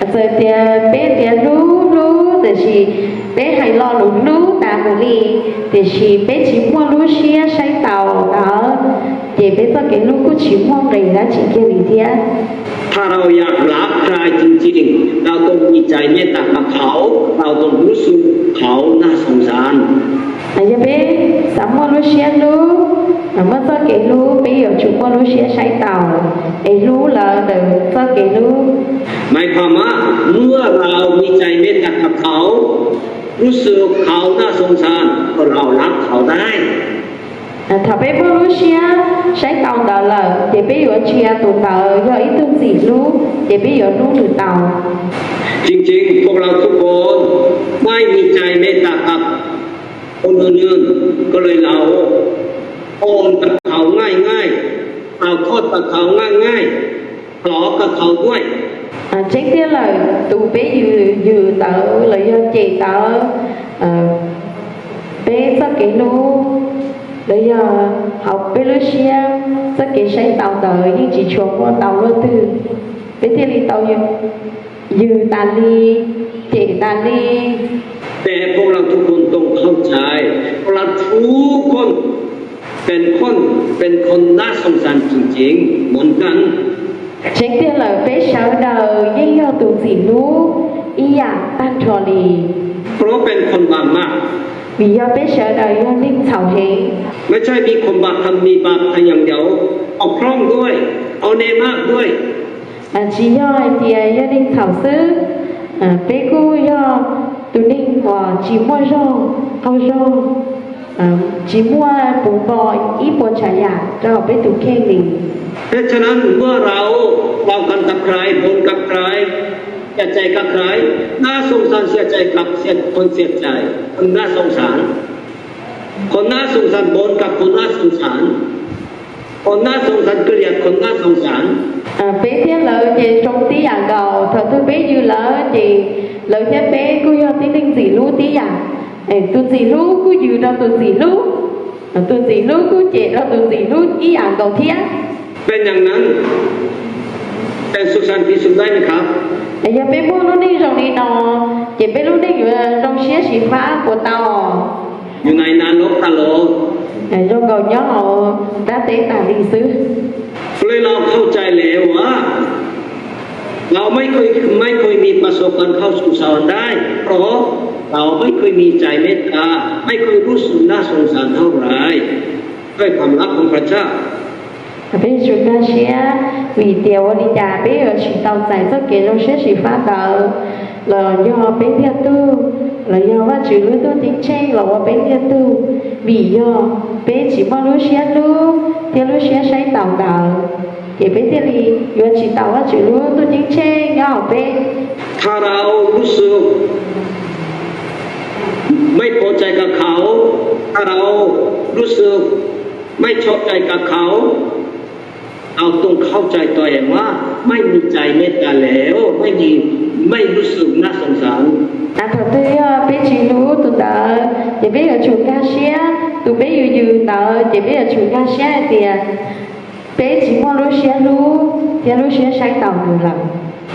Txawm tias peb tias hlub hlub, tiam sis peb hais lo lus hlub tas mus li, tiam sis peb tsis muaj lub siab saib taus ntawd, ces peb txoj kev hlub kuj tsis muaj nqis dab tsi kiag li thiab. ถ้าเราอยากรักใครจริงๆ เราต้องมีใจเมตตากับเขา เราต้องรู้สึกเขาน่าสงสาร Yog peb xav muaj lub siab hlub, muaj txoj kev hlub, peb yuav tsum muaj lub siab saib taus es hlub lawv ntawm txoj kev hlub. หมายความว่า เมื่อเรามีใจเมตตากับเขา รู้สึกเขาน่าสงสาร ก็เรารักเขาได้ Thaum peb muaj lub siab saib taus ntawd lawm ces peb yuav ntsia tus ntawd yog ib tug ntxim hlub ces peb yuav hlub nws tau. จริงๆ พวกเราทุกคนไม่มีใจเมตตากับคนอื่นๆ ก็เลยเราโอนกับเขาง่ายๆ ถ่ายทอดกับเขาง่ายๆ ทะเลาะกับเขาด้วย Tseeb tiag lawm, tus peb yws yws ntawd los yog cem ntawd, peb txoj kev hlub los yog hauv peb lub siab, txoj kev saib taus ntawd yeej tsis tshua muaj tau luaj twg, peb thiaj li tau yws tas li, cem tas li. แต่พวกเราทุกคนต้องเข้าใจ พวกเราทุกคนเป็นคนเป็นคนน่าสงสารจริงๆ เหมือนกัน Tseeb tiag lawm, peb sawv daws yeej yog tus ntxim hlub ib yam tag nrho li. เพราะเป็นคนบาปมาก Vim yog peb sawv daws yog neeg txhaum heev. ไม่ใช่มีคนบาปทำมีบาปทำอย่างเดียว เอาพร่องด้วย เอาเนรมากด้วย Tsis yog hais tias yog neeg txhaum xwb, peb kuj yog tus neeg uas tsis muaj zog qaug zog, tsis muaj puv npo ib puas tsav yam rau hauv peb tus kheej li. เพราะฉะนั้นเมื่อเราเบากันกับใคร บ่นกับใคร เสียใจกับใคร น่าสงสารเสียใจกับเสียคนเสียใจ คนน่าสงสาร คนน่าสงสารบ่นกับคนน่าสงสาร คนน่าสงสารเกลียดคนน่าสงสาร Peb thiab lawv ces zoo tib yam nkaus, thaum twg peb yws lawv ces lawv thiab peb kuj yog tib neeg ntxim hlub tib yam. Tus ntxim hlub kuj yws rau tus ntxim hlub, tus ntxim hlub kuj cem rau tus ntxim hlub ib yam nkaus thiab. เป็นอย่างนั้น เป็นสุขสันต์ปีสุขได้ไหมครับ Yog peb muaj lub neej zoo li no, ces peb lub neej yuav zoo siab xyiv fab puas tau? อยู่ในนรกตลอด Zoo nkaus nyob hauv nrab teb tas li xwb. ก็เลยเราเข้าใจแล้วว่า เราไม่เคยไม่เคยมีประสบการณ์เข้าสู่สวรรค์ได้ เพราะเราไม่เคยมีใจเมตตา ไม่เคยรู้สึกน่าสงสารเท่าไหร่ ด้วยความรักของพระเจ้า Peb yuav tsum nkag siab vim tias ua li cas peb yuav tsis tau txais txoj kev zoo siab xyiv fab ntawd, los yog peb ntiag tug, los yog Vajtswv lub ntuj ceeb tsheej los ua peb ntiag tug, vim yog peb tsis muaj lub siab hlub thiab lub siab saib taus ntawd, ces peb thiaj li yuav tsis tau Vajtswv lub ntuj ceeb tsheej nyob hauv peb. ถ้าเรารู้สึกไม่พอใจกับเขา ถ้าเรา รู้สึกไม่ชอบใจกับเขา เอาตรงเข้าใจตัวเองว่าไม่มีใจเมตตาแล้ว ไม่มีไม่รู้สึกน่าสงสาร Thaum twg yog peb tsis hlub tus ntawd ces peb yuav tsum nkag siab, tus peb yws yws ntawd ces peb yuav tsum nkag siab hais tias peb tsis muaj lub siab hlub thiab lub siab saib taus nws lawm.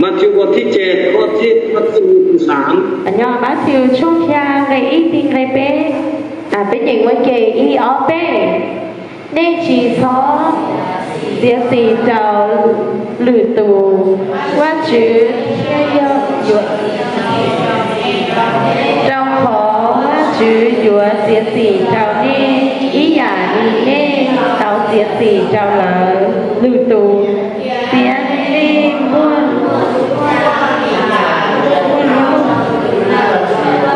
Matthew bua thib ces kho thib kho thib mus tus xav. Nyob Matthew tshooj xya nqe ib txog nqe peb, peb nyeem ua ke ib ob peb. Nej tsis txhob txiav txim rau lwm tus, Vajtswv thiaj yog yuav, rau qhov Vajtswv yuav txiav txim rau nej ib yam li nej tau txiav txim rau lawv. Lwm tus txiav nej muaj,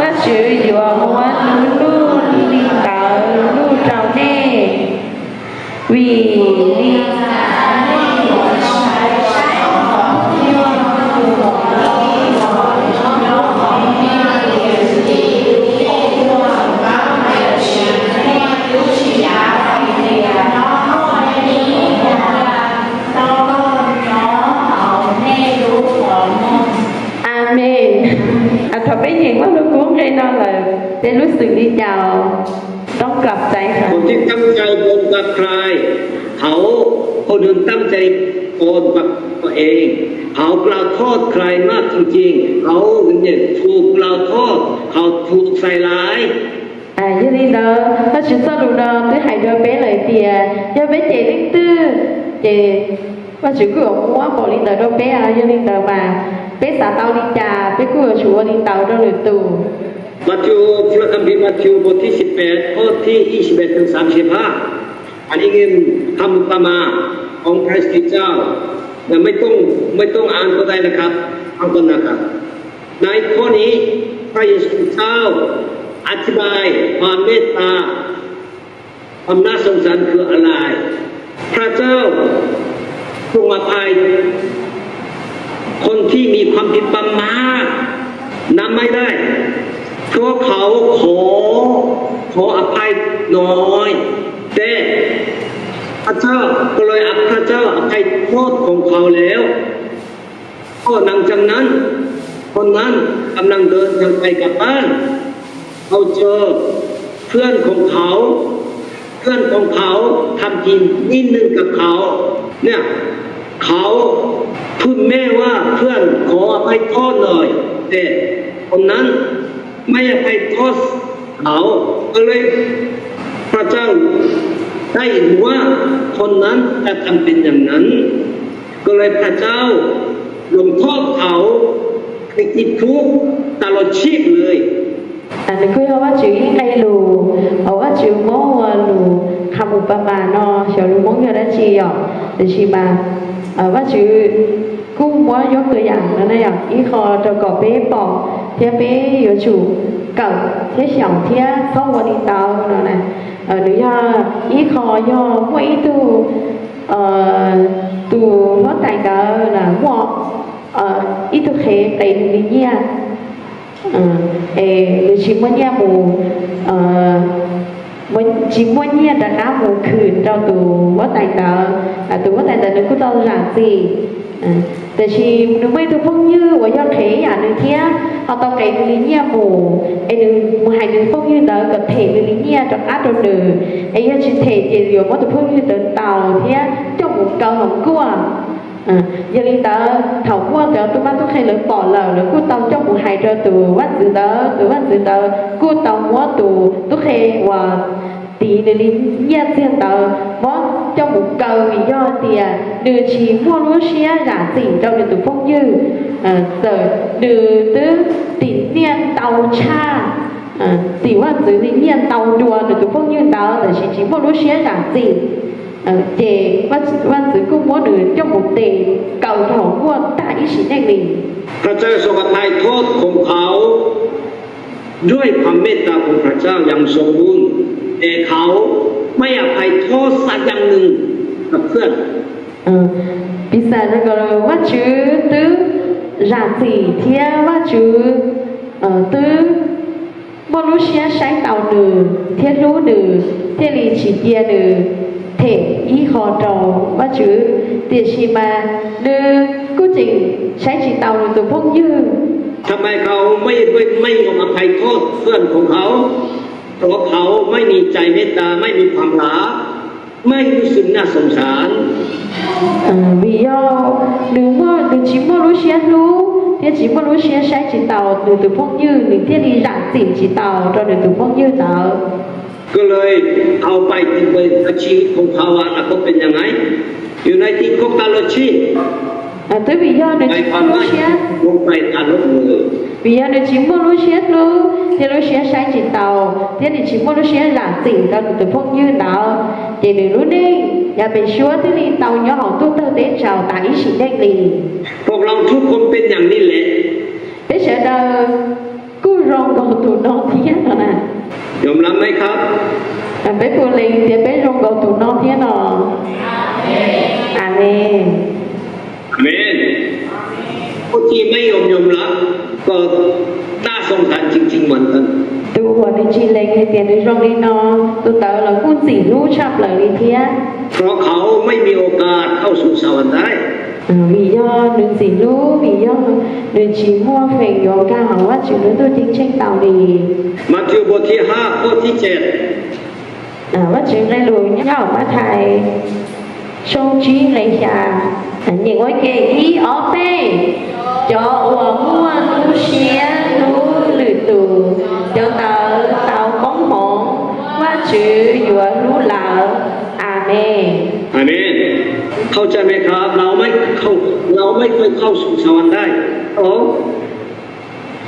Vajtswv yuav muab nws lub ntuj li ntawd lub rau nej. Vim li Amees. Thaum peb nyeem Vajluskub nqe no lawm, peb lub xwm li cas? Toob kab txais.คนที่ตั้งใจปฏิบัติใคร เขา คนหนึ่งตั้งใจปฏิบัติตัวเอง เขากล่าวโทษใครมากจริงๆ เขาเนี่ยถูกกล่าวโทษ เขาถูกใส่ร้าย Yog li ntawd, Vajtswv txoj lus no twb hais rau peb lawm tias yog peb cem leej twg ces Vajtswv kuj yuav muab npaum li ntawd rau peb. Yog li ntawd mas peb xav tau li cas peb kuj yuav tsum ua li ntawd rau lwm tus. Matthew, พระคัมภีร์มัทธิวบทที่สิบแปด ข้อที่ยี่สิบเอ็ด ถึงสามสิบห้า อันนี้เป็นคำอุปมาของพระคริสต์เจ้า ไม่ต้องไม่ต้องอ่านก็ได้นะครับ ฟังก่อนนะครับ ในข้อนี้พระเยซูเจ้าอธิบายความเมตตา ความน่าสงสารคืออะไร พระเจ้าทรงอภัยคนที่มีความผิดประมาทนั้นไม่ได้ เพราะเขาขอขออภัยน้อย แต่พระเจ้าก็เลยพระเจ้าอภัยโทษของเขาแล้ว ก็หลังจากนั้นคนนั้นกำลังเดินทางไปกลับบ้าน เขาเจอเพื่อนของเขา เพื่อนของเขาทำผิดนิดนึงกับเขา เนี่ย เขาพูดแม่ว่าเพื่อนขออภัยโทษหน่อย แต่คนนั้นไม่อภัยโทษเขา ก็เลยพระเจ้าได้รู้ว่าคนนั้นกระทำเป็นอย่างนั้น ก็เลยพระเจ้าลงโทษเขาให้ติดคุกตลอดชีพเลย Nws kuj yog Vajtswv ib nqe lus, Vajtswv muab ua lus qha mus pa mas no xyov lus Hmoob yog dab tsi yom, tiam sis mas Vajtswv kuj muab yog tus yam no na yom, ib qho rau kom peb pom thiab peb yuav tsum kawm thiab xyaum thiab txhob ua li ntawd no na. Nws yog ib qho yog muaj ib tug, tus huab tais ntawd muaj ib tug qhev qev nws li nyiaj, es nws tsis muaj nyiaj mus, tsis muaj nyiaj rov qab mus khwm rau tus huab tais ntawd. Tus huab tais ntawd nws kuj tau zam txim, tiam sis nws muaj ib tug phooj ywg uas yog qhev ib yam nws thiab ho tau qev nws li nyiaj mus, es nws mus hais nws phooj ywg ntawd kom them nws li nyiaj rov qab rau nws, es yog tsis them ces yuav muab tus phooj ywg ntawd ntaus thiab coj mus kaw hauv nkuaj. Yog li ntawd thaum muaj cov tub mab tub qhe lawv pom lawm lawv kuj tau coj mus hais rau tus vaj ntxwv ntawd, tus vaj ntxwv ntawd kuj tau muab tus tub qhe uas tiv nws li nyiaj txiag ntawd muab coj mus kaw vim yog tias nws tsis muaj lub siab zam txim rau nws tus phooj ywg. Txawm nws twb tim nyiaj ntau tshaj, tim vaj ntxwv li nyiaj ntau dua nws tus phooj ywg ntawd tab sis tsis muaj lub siab zam txim, ces vaj ntxwv kuj muab nws coj mus tes kaw rau hauv nkuaj tag ib sim neej li. พระเจ้าทรงอภัยโทษของเขาด้วยความเมตตาของพระเจ้าอย่างสมบูรณ์ แต่เขาไม่อภัยโทษสักอย่างหนึ่งกับเพื่อน Piv xam rau kom Vajtswv twb zam txim thiab Vajtswv twb muaj lub siab saib taus nws thiab hlub nws, thiaj li tsis cia nws them ib qho rau Vajtswv. Tiam sis mas nws kuj tseem saib tsis taus nws tus phooj ywg. ทำไมเขาไม่ไม่ไม่ยอมอภัยโทษเพื่อนของเขา เพราะเขาไม่มีใจเมตตา ไม่มีความรัก ไม่รู้สึกน่าสงสาร Vim yog nws muaj, nws tsis muaj lub siab hlub thiab tsis muaj lub siab saib tsis taus nws tus phooj ywg, nws thiaj li zam txim tsis taus rau nws tus phooj ywg ntawd. ก็เลยเอาไปเป็นอาชีพของเขา ว่าเขาเป็นยังไง อยู่ในที่คบกันเลยชีพ Twb vim yog nws tsis muaj lub siab, ลงไปตามลบเลย vim yog nws tsis muaj lub siab hlub thiab lub siab saib tsis taus thiab nws tsis muaj lub siab zam txim rau nws tus phooj ywg ntawd, ces nws lub neej yav pem suab thiaj li tau nyob hauv ntuj tawg teb tsaus tas ib sim neej li. พวกเราทุกคนเป็นอย่างนี้แหละ Peb sawv daws kuj zoo nkaus tus no thiab no na. ยอมรับไหมครับ Peb puas lees tias peb zoo nkaus tus no thiab no? Amees. Amees. ผู้ที่ไม่ยอมยอมรับก็น่าสงสารจริงๆเหมือนกัน Tus uas nws tsis lees hais tias nws zoo li no, tus ntawd los kuj ntxim hlub tshaj plaws li thiab. เพราะเขาไม่มีโอกาสเข้าสู่สวรรค์ได้ Vim yog nws ntxim hlub, vim yog nws tsis muaj feem yuav nkag hauv Vajtswv lub ntuj ceeb tsheej tau li. มัทธิวบทที่ห้าข้อที่เจ็ด Vajtswv nqe lus nyob hauv Mathais tshooj tsib nqe xya. Nyeem ua ke, ib ob peb. Cov uas muaj lub siab hlub lwm tus, cov ntawd tau koob hmoov, Vajtswv yuav hlub lawv. Amees. อาเมน เข้าใจไหมครับ เราไม่เข้า เราไม่เคยเข้าสู่สวรรค์ได้ เพราะ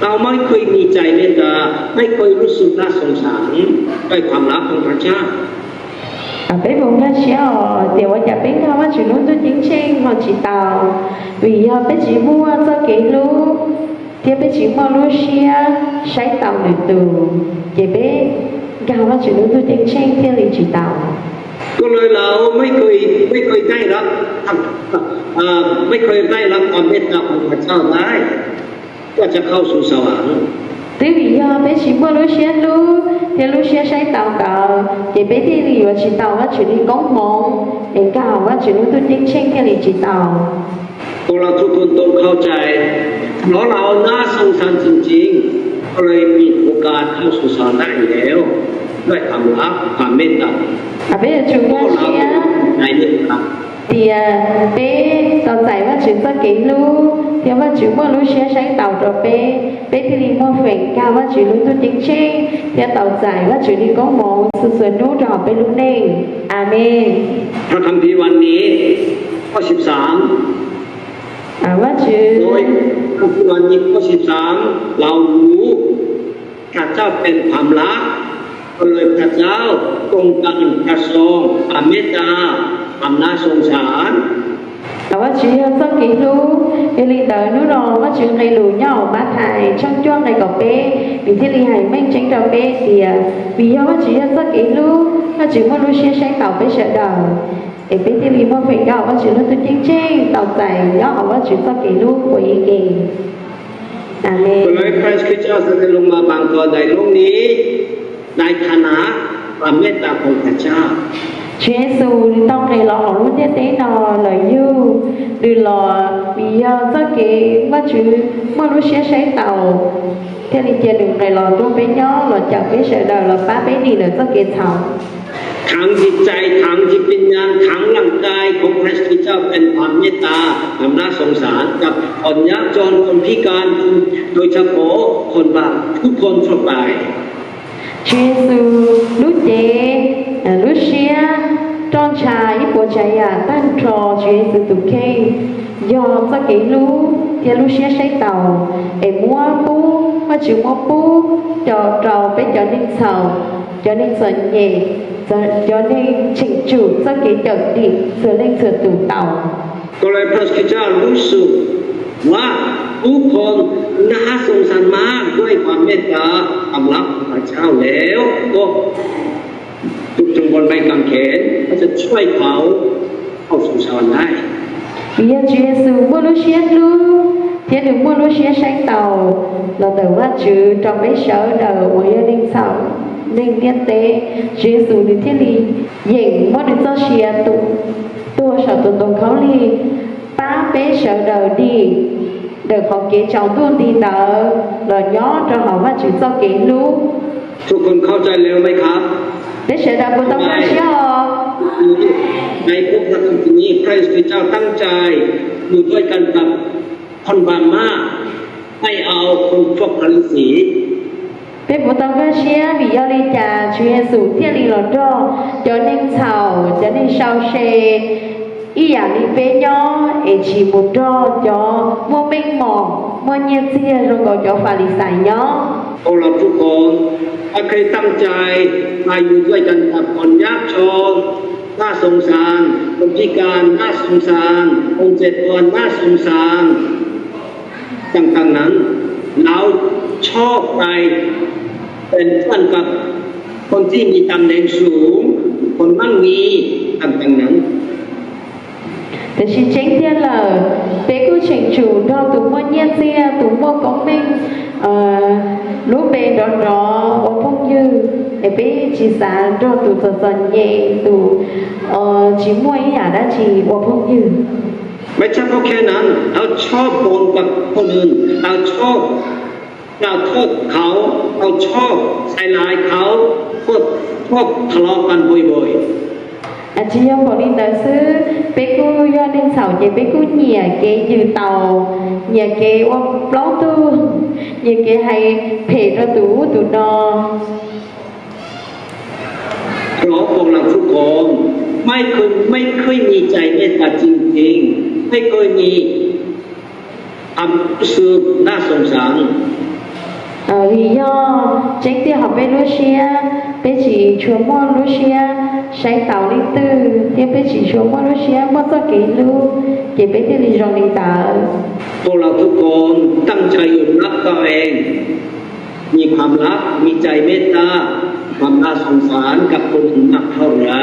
เราไม่เคยมีใจเมตตา ไม่เคยรู้สึกน่าสงสาร ด้วยความรักของพระเจ้า Peb puas nkag siab os tias ua cas peb nkag Vajtswv lub ntuj ceeb tsheej ho tsis tau? Vim yog peb tsis muaj txoj kev hlub thiab peb tsis muaj lub siab saib taus lwm tus, ces peb nkag Vajtswv lub ntuj ceeb tsheej thiaj li tsis tau. ก็เลยเราไม่เคยไม่เคยได้รับอ่าไม่เคยได้รับความเมตตาของพระเจ้าได้ ก็จะเข้าสู่สวรรค์ Twb vim yog peb tsis muaj lub siab hlub thiab lub siab saib taus ntawd, ces peb thiaj li yuav tsis tau Vajtswv li koob hmoov es nkag Vajtswv lub ntuj ceeb tsheej thiaj li tsis tau. พวกเราทุกคนต้องเข้าใจ เพราะเราน่าสงสารจริงๆ ก็เลยมีโอกาสเข้าสู่สวรรค์ได้แล้ว ด้วยความรักความเมตตา Peb yuav tsum nkag siab tias peb tau txais Vajtswv txoj kev hlub thiab Vajtswv muaj lub siab saib taus rau peb, peb thiaj li muaj feem nkag Vajtswv lub ntuj ceeb tsheej thiab tau txais Vajtswv li koob hmoov txhua txhua hnub rau hauv peb lub neej. Amees. พระคัมภีร์วันนี้ข้อสิบสาม Vajtswv โดยพระคัมภีร์วันนี้ข้อสิบสาม เรารู้พระเจ้าเป็นความรัก ก็เลยพระเจ้าทรงการประทรงความเมตตา ความน่าสงสาร Vajtswv yog txoj kev hlub, yog li ntawd hnub no Vajtswv nqe lus nyob hauv Mathais tshooj cuaj nqe kaum peb, nws thiaj li hais meej tseeb rau peb tias vim yog Vajtswv yog txoj kev hlub, Vajtswv muaj lub siab saib taus peb sawv daws, es peb thiaj li muaj feem nkag Vajtswv lub ntuj ceeb tsheej tau txais nyob hauv Vajtswv txoj kev hlub ua ib ke. Amees. ก็เลยพระคริสต์เจ้าเสด็จลงมาบังเกิดในโลกนี้ ในฐานะความเมตตาของพระเจ้า Tswv Yexus nws tau nqes los hauv lub ntiaj teb no los yug, nws los vim yog txoj kev Vajtswv muaj lub siab saib taus, thiaj li cia nws nqes los nrog peb nyob los cawm peb sawv daws los pab peb dim lawm txoj kev txhaum. ทั้งจิตใจ ทั้งจิตวิญญาณ ทั้งร่างกายของพระคริสต์เจ้าเป็นความเมตตา ความน่าสงสาร กับคนยากจน คนพิการ คน โดยเฉพาะคนบาป ทุกคนทั่วไป Tswv Yexus lub cev, lub siab, roj ntsha, ib puas tsav yam tag nrho Tswv Yexus tus kheej yog txoj kev hlub thiab lub siab saib taus, es muab pub, Vajtswv muab pub co rau peb cov neeg txhaum, cov neeg txom nyem, cov neeg cheem tsum txoj kev cawm dim txhua leej txhua tus tau. ก็เลยพระคริสต์เจ้ารู้สึกว่าทุกคนน่าสงสารมากด้วยความเมตตาความรักของพระเจ้าแล้วก็ถูกตรึงบนไม้กางเขนก็จะช่วยเขาเข้าสู่สวรรค์ได้ Vim yog Tswv Yexus muaj lub siab hlub thiab nws muaj lub siab saib taus los ntawm Vajtswv rau peb sawv daws uas yog neeg txhaum neeg ntiaj teb, Tswv Yexus nws thiaj li yeem muab nws txoj sia tuag saum tus ntoo khaub lig, pab peb sawv daws dim ntawm qhov kev tsaus ntuj nti ntawd los nyob rau hauv Vajtswv txoj kev hlub. Peb sawv daws puas tau nkag siab os? ในพระคัมภีร์นี้ พระเยซูคริสต์เจ้าตั้งใจอยู่ด้วยกันกับคนบาปมาก ไม่เอาคนพวกฟาริสี Peb puas tau nkag siab vim yog li cas Tswv Yexus thiaj li los nrog cov neeg txhaum, cov neeg sau se ib yam li peb nyob, es tsis mus nrog cov muaj meej mom, muaj nyiaj txiag zoo nkaus cov Falixais nyob? พวกเราทุกคนไม่เคยตั้งใจมาอยู่ด้วยกันกับคนยากจน น่าสงสาร คนพิการ น่าสงสาร คนเจ็บปวด น่าสงสาร ต่างๆนั้น เราชอบไปเป็นเพื่อนกับคนที่มีตำแหน่งสูง คนมั่งมี ต่างๆนั้น Tiam sis tseeb tiag lawm, peb kuj tseem tsum nrog tus muaj nyiaj txiag, tus muaj koob meej, lub npe nrov nrov ua phooj ywg, es peb tsis xav nrog tus txom txom nyem, tus tsis muaj ib yam dab tsi ua phooj ywg. ไม่ใช่พอแค่นั้น เราชอบปนกับคนอื่น เราชอบกล่าวโทษเขา เราชอบใส่ร้ายเขา พวกพวกทะเลาะกันบ่อยๆ Tsis yog npaum li ntawd xwb, peb kuj yog neeg txhaum ces peb kuj nyiam kev yws taus, nyiam kev ua plaub tug, nyiam kev hais phem rau tus ub tus no. เพราะพวกเราทุกคนไม่เคยไม่เคยมีใจเมตตาจริงๆ ไม่เคยมีความรู้สึกน่าสงสาร Vim yog tseeb tiag hauv peb lub siab, peb tsis tshua muaj lub siab saib taus leej twg, thiab peb tsis tshua muaj lub siab muaj txoj kev hlub, ces peb thiaj li zoo li ntawd. พวกเราทุกคนตั้งใจยอมรับตัวเอง มีความรัก มีใจเมตตา ความน่าสงสารกับคนอื่นมากเท่าไหร่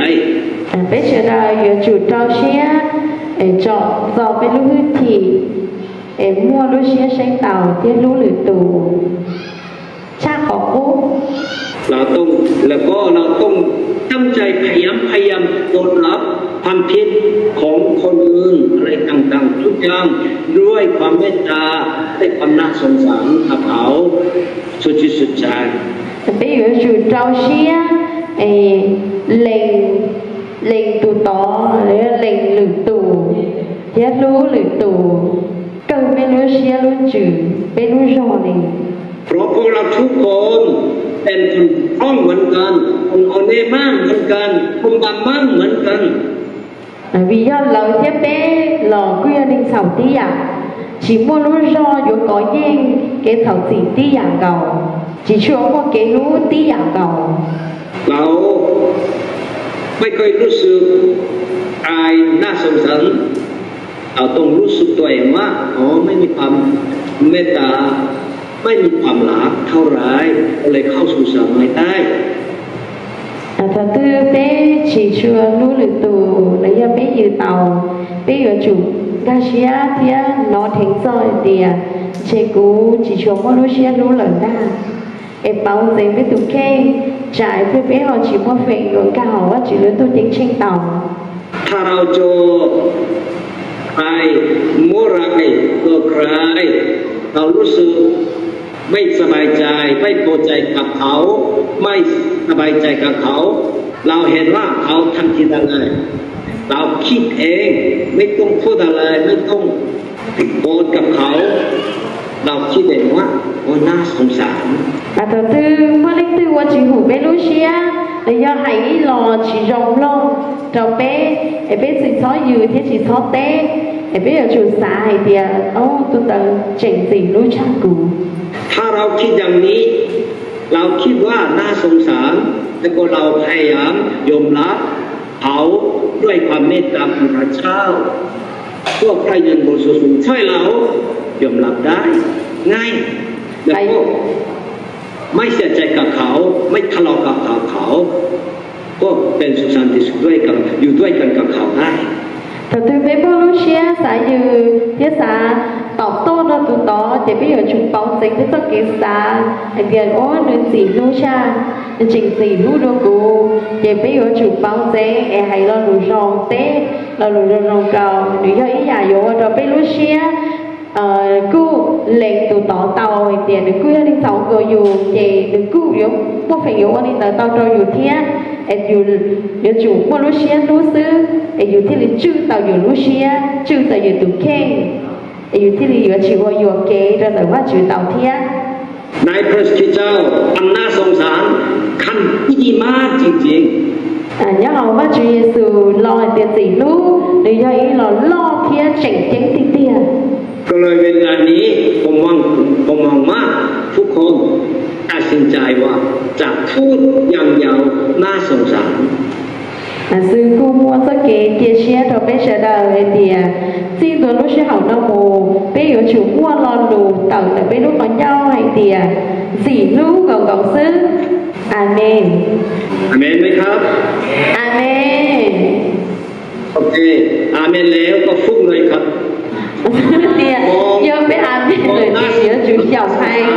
Peb sawv daws yuav tsum rau siab tsom txo peb lub hwj chim, es muaj lub siab saib taus thiab hlub lwm tus tshaj qhov qub. แล้วก็เราต้องตั้งใจพยายามพยายามยอมรับความผิดของคนอื่นอะไรต่างๆทุกอย่างด้วยความเมตตาด้วยความน่าสงสารกับเขาสุดจิตสุดใจ Peb yuav tsum rau siab lees, lees tus tod, lees lwm tus, thiab hlub lwm tus, kawg peb lub siab lub ntsws, peb lub zog li. เพราะพวกเราทุกคนเป็นคนพร่องเหมือนกัน คนอ่อนแอมากเหมือนกัน คนบาปมากเหมือนกัน Vim yog lawv thiab peb los kuj yog neeg txhaum tib yam, tsis muaj lub zog yuav kov yeej kev txhaum txim tib yam nkaus, tsis tshua muaj kev hlub tib yam nkaus. เราไม่เคยรู้สึกอายน่าสงสาร เราต้องรู้สึกตัวเองว่า อ๋อ ไม่มีความเมตตา ไม่มีความรักเท่าไหร่ ก็เลยเข้าสู่สมัยใต้ Thaum twg peb tsis tshua hlub lwm tus los yog peb yws taus, peb yuav tsum nkag siab thiab hnov dheev txog hais tias ntshe kuv tsis tshua muaj lub siab hlub lawm ntag. Es pauv ntxiv peb tus kheej, tsam ib pliag peb ho tsis muaj feem yuav nkag hauv Vajtswv lub ntuj ceeb tsheej tau. ถ้าเราเจอใคร เมื่อไหร่ เจอใคร เรารู้สึกไม่สบายใจ ไม่พอใจกับเขา ไม่สบายใจกับเขา เราเห็นว่าเขาทำผิดอะไร เราคิดเอง ไม่ต้องพูดอะไร ไม่ต้องโกรธกับเขา เราคิดเองว่า โอ้ น่าสงสาร Thaum twg muaj leej twg ua tsis hum peb lub siab, los yog hais ib los tsis zoo mloog rau peb, es peb tsis txhob yws thiab tsis txhob teb, es peb yuav tsum xav hais tias, o, tus ntawd tseem txim hlub tshaj kuv. ถ้าเราคิดอย่างนี้ เราคิดว่าน่าสงสาร แล้วก็เราพยายามยอมรับเขาด้วยความเมตตาของพระเจ้า พวกพระวิญญาณบริสุทธิ์ทรงช่วยเรายอมรับได้ง่าย แล้วก็ไม่เสียใจกับเขา ไม่ทะเลาะกับเขา เขาก็เป็นสุขสันต์ที่สุขด้วยกัน อยู่ด้วยกันกับเขาได้ Thaum twg peb muaj lub siab xav yws thiab xav tom toj rau tus tod, ces peb yuav tsum pauv txeev peb txoj kev xav hais tias, o, nws ntxim hlub tshaj, nws tseem ntxim hlub dua kuv. Ces peb yuav tsum pauv txeev es hais lo lus zoo teb, lo lus zoo zoo rau. Nws yog ib yam yuav ua rau peb lub siab kuj lees tus tod tau hais tias nws kuj yog neeg txaus nkaus yus, ces nws kuj yuav muaj feem yuav ua li ntawd tau rau yus thiab. Es yus yuav tsum muaj lub siab hlub xwb, es yus thiaj li tswj tau yus lub siab, tswj tau yus tus kheej, es yus thiaj li yuav tsis ua yuam kev rau ntawm Vajtswv tau thiab. ในพระคริสต์เจ้า อำนาจสงสาร ขั้นที่ดีมากจริงๆ Nyob hauv Vajtswv Yexus lo hais tias ntxim hlub nws yog ib lo loj thiab tseem ceeb tiag tiag. ก็เลยเวลานี้ผมหวังผมหวังว่าทุกคนตัดสินใจว่าจะพูดอย่างเดียวน่าสงสาร Xwv kuj muaj txoj kev cia siab rau peb sawv daws hais tias txij ntua lub sij hawm no mus peb yuav tsum muaj lo lus tawm ntawm peb lub qhov ncauj hais tias ntxim hlub nkaus nkaus xwb. Amees. Amees. Amees. Tias yog peb amees lawm ces yuav tsum xyaum hais,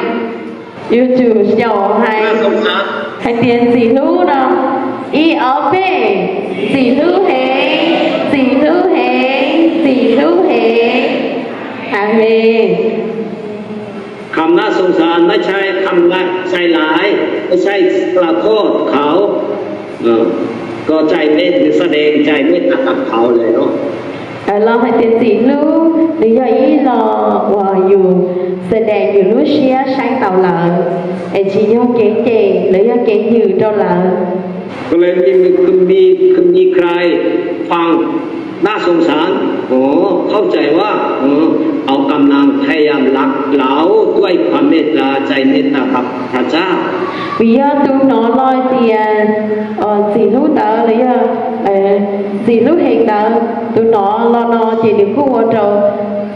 yuav tsum xyaum hais, hais tias ntxim hlub no. Ib ob peb, ntxim hlub heev, ntxim hlub heev, ntxim hlub heev. Amees. ความน่าสงสารไม่ใช่ทำใจร้าย ไม่ใช่กระโทษเขา ก็ใจเมต แสดงใจเมตตากับเขาเลยเนาะ Los hais tias ntxim hlub nws yog ib lo uas yus xav dees yus lub siab saib taus lawm, es tsis yog kev cem los yog kev yws rau lawv. ก็เลยมีมีมีใครฟังน่าสงสาร อ๋อ เข้าใจว่า อ๋อ เอากำลังพยายามรักเราด้วยความเมตตา ใจเมตตากับพระเจ้า Vim yog tus hnov los tias ntxim hlub ntawd los yog ntxim hlub heev ntawd, tus hnov los no ces nws kuj ua rau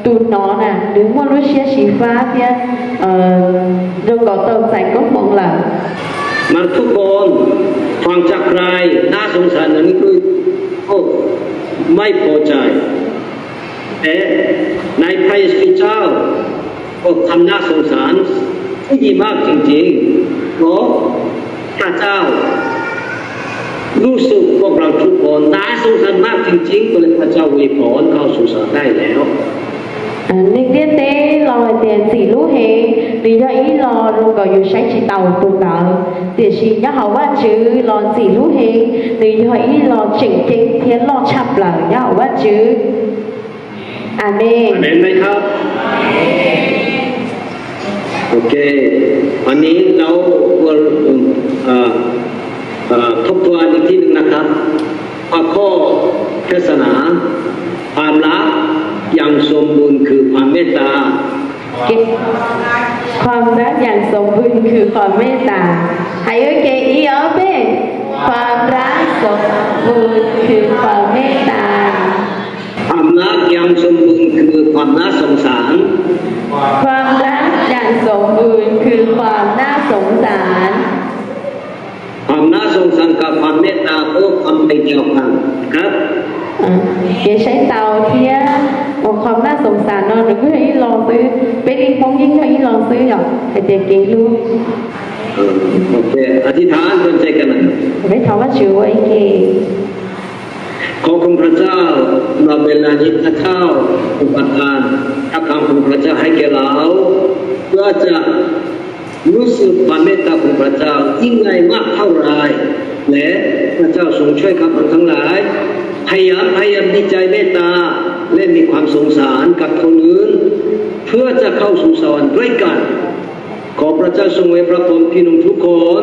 tus hnov na nws muaj lub siab xyiv fab thiab zoo nkaus tau txais koob hmoov lawm. มันทุกคนฟังจากใครน่าสงสารนั้นก็ไม่พอใจ แต่ในพระเยซูเจ้าก็ทำน่าสงสารที่ดีมากจริงๆ เพราะพระเจ้ารู้สึกพวกเราทุกคนน่าสงสารมากจริงๆ ก็เลยพระเจ้าอวยพรเข้าสู่สวรรค์ได้แล้ว Neeg ntiaj teb los hais tias ntxim hlub heev, nws yog ib lo zoo nkaus yus saib tsis taus tus ntawd, tiam sis nyob hauv Vajtswv los ntxim hlub heev, nws yog ib lo tseem ceeb thiab loj tshaj plaws nyob hauv Vajtswv. Amees. Ok, วันนี้เราควร เอ่อ เอ่อ ทบทวนอีกทีหนึ่งนะครับ หัวข้อเทศนา ความรักอย่างสมบูรณ์คือความเมตตา ความรักอย่างสมบูรณ์คือความเมตตา Hais ua ke ib ob peb, ความรักสมบูรณ์คือความเมตตา ความรักอย่างสมบูรณ์คือความน่าสงสาร ความรักอย่างสมบูรณ์คือความน่าสงสาร ความน่าสงสารกับความเมตตาก็ทำไปเดียวกันครับ Kev saib taus thiab ความน่าสงสาร no nws kuj yog ib lo xwb, peb li Hmoob yeej yog ib lo xwb yom, hais tias kev hlub. Peb thov Vajtswv ua ib ke. ขอบคุณพระเจ้า สำหรับเวลานี้ พระเจ้าทรงประทานพระคำของพระเจ้าให้แก่เรา เพื่อจะรู้สึกความเมตตาของพระเจ้ายิ่งใหญ่มากเท่าไร และพระเจ้าทรงช่วยข้าพเจ้าทั้งหลาย พยายามพยายามมีใจเมตตา และมีความสงสารกับคนอื่น เพื่อจะเข้าสู่สวรรค์ด้วยกัน ขอพระเจ้าทรงอวยพระพรพี่น้องทุกคน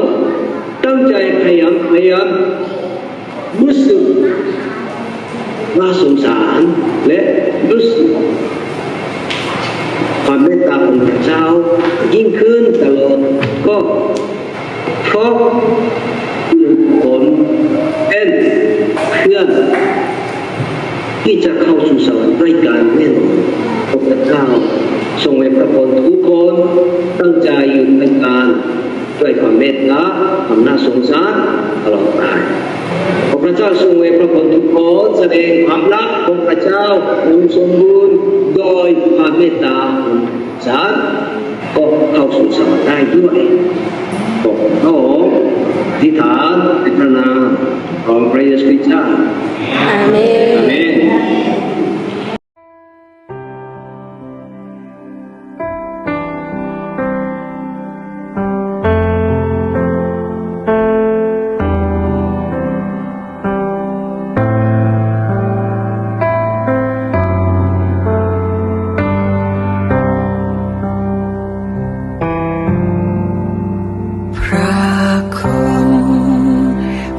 ตั้งใจพยายามพยายามรู้สึกน่าสงสาร และรู้สึกความเมตตาของพระเจ้ายิ่งขึ้นตลอด ก็เพราะกลุ่มคนเป็นเพื่อน ที่จะเข้าสู่สวรรค์ด้วยกันแน่นอน ขอพระเจ้าทรงอวยพระพรทุกคน ตั้งใจอยู่ด้วยกัน ด้วยความเมตตา ความน่าสงสารตลอดไป ขอพระเจ้าทรงอวยพระพรทุกคน แสดงความรักของพระเจ้าอย่างสมบูรณ์ โดยความเมตตาของพระองค์ ฉันก็เข้าสู่สวรรค์ได้ด้วย ผมก็อธิษฐานในพระนามของพระเยซูคริสต์เจ้า อาเมน อาเมน พระคุณ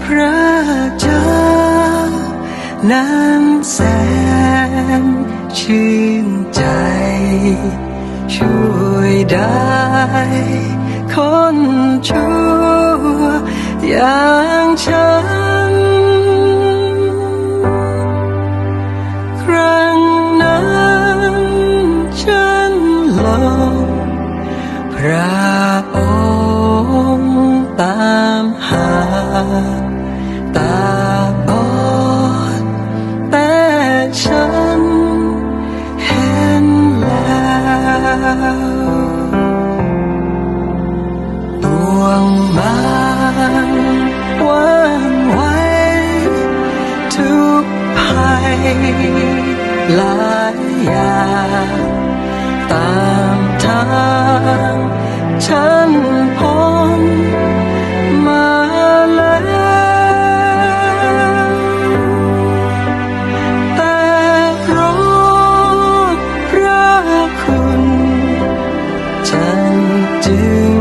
พระเจ้า นั้นแสนชื่นใจ ช่วยได้คนชั่วอย่างฉัน ครั้งนั้นฉันหลง พระองค์ตามหา ตาบอด แต่ฉันเห็นแล้ว ดวงมารวางไว้ทุกภัยหลายอย่าง ตามทางฉันพ้นมาแล้ว แต่เพราะพระคุณ ฉันจึง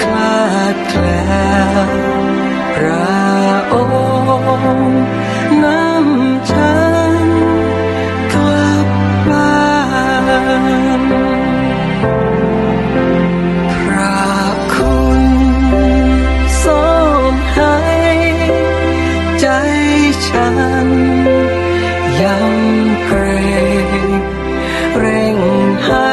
คลาดแคลว พระองค์นำฉันกลับบ้าน พระคุณทรงให้ใจฉันยำเกรง เร่งให้